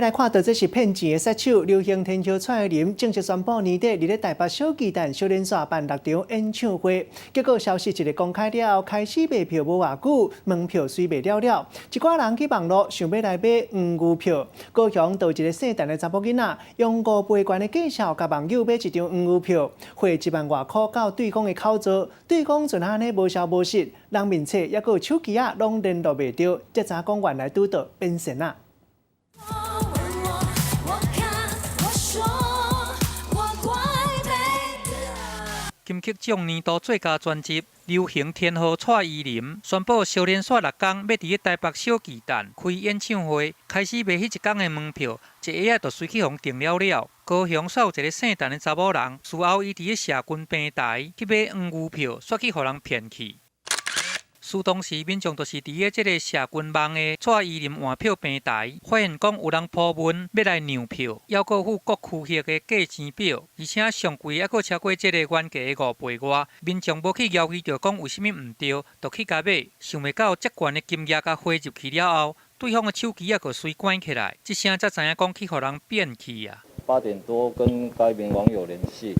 來看到這是騙錢的殺手，流行天后蔡依林正式宣布年底佇咧台北小巨蛋小連續辦六場演唱會，結果消息一个公開了後，開始賣票無偌久，門票隨賣了了，一寡人去網路想欲來買黃牛票，高雄就有一个姓陳的查某囡仔，用五倍懸的價數共網友買一張黃牛票，匯一萬外箍到對方的口座，對方就按呢無消無息，人面冊猶閣有手機仔攏聯絡袂著，才知影講原來拄著變仙仔。問我，我看，我說，我怪美的。金曲獎年度最佳專輯，流行天后蔡依林宣布，小連續六工欲佇咧台北小巨蛋開演唱會，開始賣彼一工的門票，一下仔就隨去予人訂了了。高雄煞有一个姓陳的查某人，事後伊佇咧社群平台去買黃牛票，煞去予人騙去。事當時民眾就是佇咧這个社群網的蔡依林換票平台，發現講有人 po 文欲來讓票，猶閣附各區域的價錢表，而且上貴猶閣超過這个原價的五倍外。民眾無去枵疑著講為啥物毋對，就去共買，想袂到遮懸的金額共匯入去了後，對方的手機仔閣隨關起來，這聲才知影講去予人騙去啊。 8點多跟該名網友聯繫，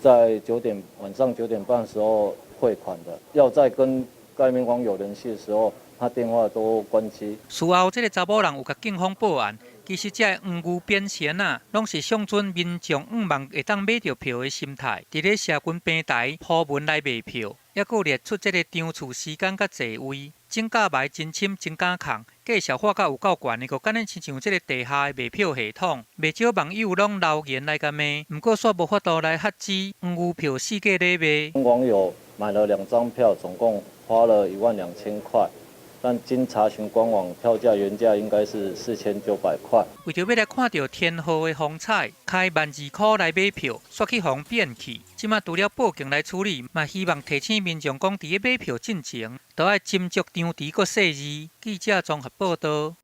在9點晚上9點半時候匯款的，要再跟該名網友聯繫的時候，他電話都關機。事後，這个查某人有共警方報案。其實，這个黃牛變仙仔，攏是相準民眾向望會當買著票的心態，佇咧社群平台 po 文來賣票，猶閣列出這个場次時間佮座位，真假埋真深真敢空，價數畫甲有夠懸的，閣敢若親像這个地下的賣票系統。袂少網友攏留言來共罵，毋過煞無法度來喝止黃牛票四界咧賣。網友買了兩張票，總共花了1萬2千塊，但經查詢官網，票價原價應該是4900塊。為著欲來看著天后的風采，開12,000箍來買票，煞去予人騙去。這馬除了報警來處理，嘛希望提醒民眾講，佇咧買票進前，都愛斟酌場地閣細膩。記者綜合報導。